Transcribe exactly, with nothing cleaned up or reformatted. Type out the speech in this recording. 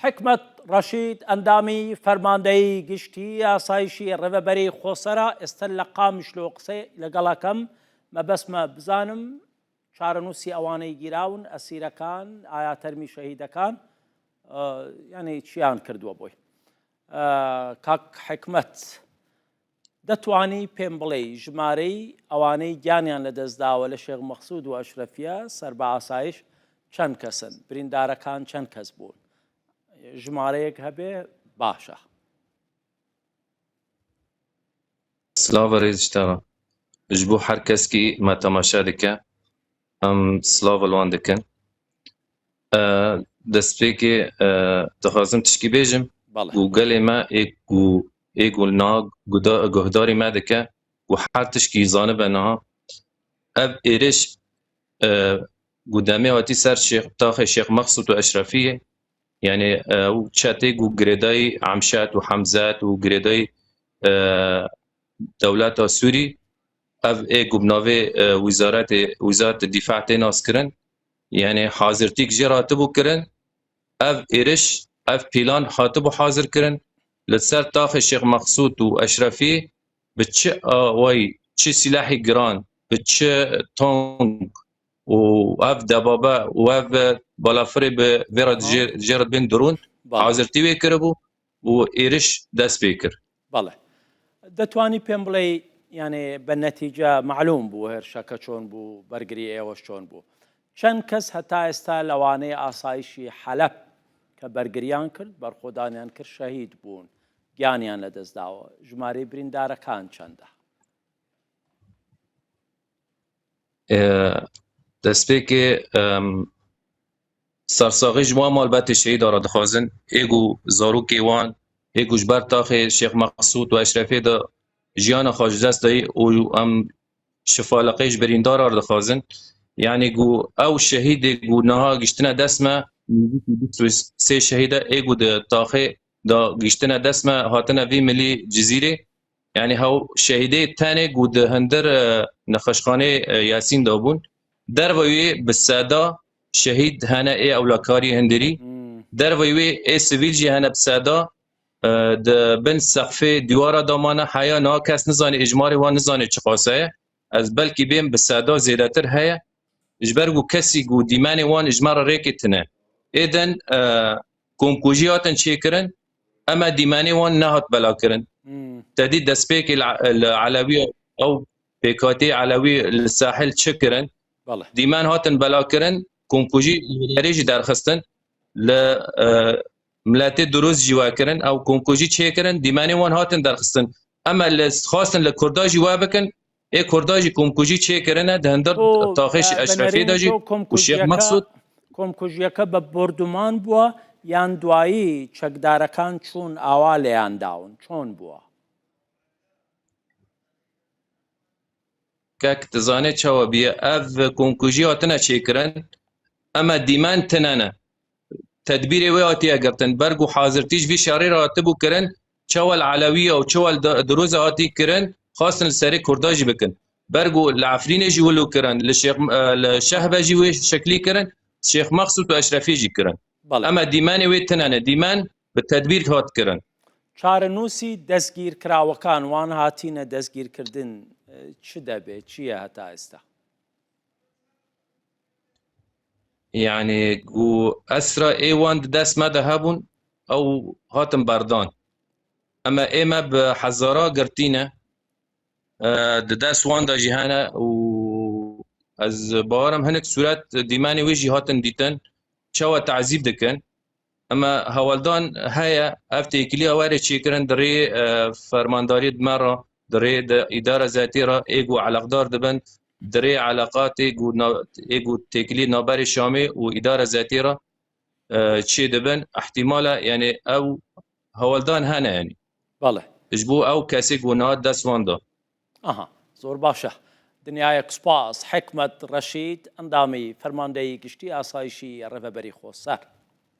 حکمت رشید، ئەندامی فەرماندەیی گشتی ئاسایشی ڕێڤەبەری خۆسەرە، ئێستا لە قامیشلۆ قسەی لەگەڵ ئەکەم. مەبەستمە بزانم چارەنووسی ئەوانەی گیراون، ئەسیرەکان، ئایا تەرمی شەهیدەکان، ئە، یعنی چیان کردووە بۆی؟ ئە، کاک حکمت، دەتوانی پێم بڵێی ژمارەی ئەوانەی گیانیان لەدەستداوە لە شێخ مەقسوود و ئەشرەفیە سەر بە ئاسایش چەند کەسن؟ بریندارەکان چەند کەس بوون؟ ژمارەیەک هەبێ باشە. Silav û rêz ji te re. Ji bo her kes kî me temaşe dike, em silav li wan dikin. E, destpêkê, e, dixwazim tişkî bêjim. بەڵێ. Ku gelê me ê ku, ê ku niha guda-, guhdarî me dike, ku her tişkî zanibe niha. Ev êrîş, e, ku demê hatî ser Şêx, taxê Şêx Mexsûd û Eşrefiyê, yanî, e, û çetê ku girêdayî Emşet û Hemzet û girêdayî, e, dewleta Sûrî, ev ê ku bi navê, e, wîzaretê, wîzaret dîfa tê naskirin, yanî hazirtîk jê re hatibû kirin, ev êriş, ev pîlan hatibû hazir kirin, li ser taxê Şêx Mexsûd û Eşrefî bi çi awayî, çi sîlehî giran, bi çi tong û ev debabe û ev balafirê bi vê re jê, jê re dibên dirûn, بەڵێ. hazirtî wê kiribû û êriş dest pê kir. بەڵێ. دەتوانی پێم بڵێی، یعنی بە نەتیجە معلوم بوو هێرشەکە چۆن بوو، بەرگری ئێوەش چۆن بوو؟ چەند کەس هەتا ئێستا لەوانەیە ئاسایشی حەلەب کە بەرگریان کرد، بەرخۆدانیان کرد، شەهید بوون، گیانیان لەدەستداوە؟ ژمارەی بریندارەکان چەندە؟ E, destpêkê, em, sersaxî ji wan malbetê şehîda re dixwazin. Ê ku zarokê wan, ê ku ji ber taxê Şêx Mexsûd û Eşrefê de jiyana xwe ji dest dayî û em şifaleqê ji birîndara re dixwazin. Yanî ku ew şehîdê ku niha giştine dest me, nêzîkî bîst û sê şehîde ê ku di taxê de giştine dest me, hatine vî milî Cizîrê. Yanî hew şehîdê tenê ku di hundir, e, nexweşxanê, e, Yasîn de bûn. Derveyî wê bi seda şehîd hene ê ewlekarî hundirî. Hmm. Derveyî wê ê sivîl jî hene bi seda, e, di bin sexfê dîwara de mane heya niha kes nizane êjmarê wan nizane çiqas heye. Ez belkî bêm bi seda zêdetir heye. Ji ber ku kesî ku dîmenê wan ji me re rêkê tine. Êden, e, komkujî hatin çêkirin, ema dîmenê wan nehat belakirin. Hmm. Te dî destpêkê li, li Elewî ew pêkhatî Elewî li Sahil çi kirin? بەڵێ. Dîmen hatin belakirin, komkujî li derê jî derxistin, li, e, miletê Duruz jî we kirin, ew komkujî çêkirin, dîmenê wan hatin derxistin. Ema li xwestin li Kurda jî we bikin, ê Kurda jî komkujî çêkirine, di hundir Tu, taxê e, Eşrefê de بنەرێنی jî تۆ û Şêx کۆمکوژیەکە، Mexsûd. کۆمکوژیەکە بە بۆردومان بووە یان دوایی چەکدارەکان چوون ئاوا لێیان داون؟ چۆن بووە؟ Kek dizane çawa bûye. Ev komkujî hatine çêkirin, ema dîmen tine ne. Tedbîrê wê hatiye girtin. Ber ku hazirtî ji vî şerê re hatibû kirin, çawa li Elewî ya û çawa li Di-, Dirûzê hatî kirin, xwestin li serê Kurda jî bikin. Ber ku li Efrînê jî wilo kirin, li Şêx, e, li Şehbe jî wê şeklî kirin, Şêx Mexsûd û Eşrefî jî kirin. بەڵێ. Ema dîmenê wê tine ne. Dîmen bi tedbîr hat kirin. چارەنووسی دەستگیرکراوەکان، وان هاتینە دەستگیرکردن، ئە، چ دەبێ؟ چییە هەتا ئێستا؟ Yanî ku esra ê wan di dest me de hebûn, ew hatin berdan. Ema ê me bi hezara girtî ne, e, di dest wan de jî hene û ez bawerim hinek sûret dîmenê wê jî hatin dîtin, çawa tezîb dikin. Ema hewldan heye, ev têkiliya were çêkirin di rê, e, fermandariyê di me re, di rê di îdara zetê re ê ku eleqdar dibin, di rê eleqatê ku na-, ê ku têkiliyê navberê Şamê û îdara zetê re, e, çê dibin. Îhtîmal e, yanî ew hewldan hene, yanî. بەڵێ. Ji bo ew kesê ku niha dest wan da. ئەها، زۆر باشە. دنیایەک سوپاس. حکمت رەشید، ئەندامی فەرماندەیی گشتی ئاسایشی ڕێڤەبەری خۆسەر.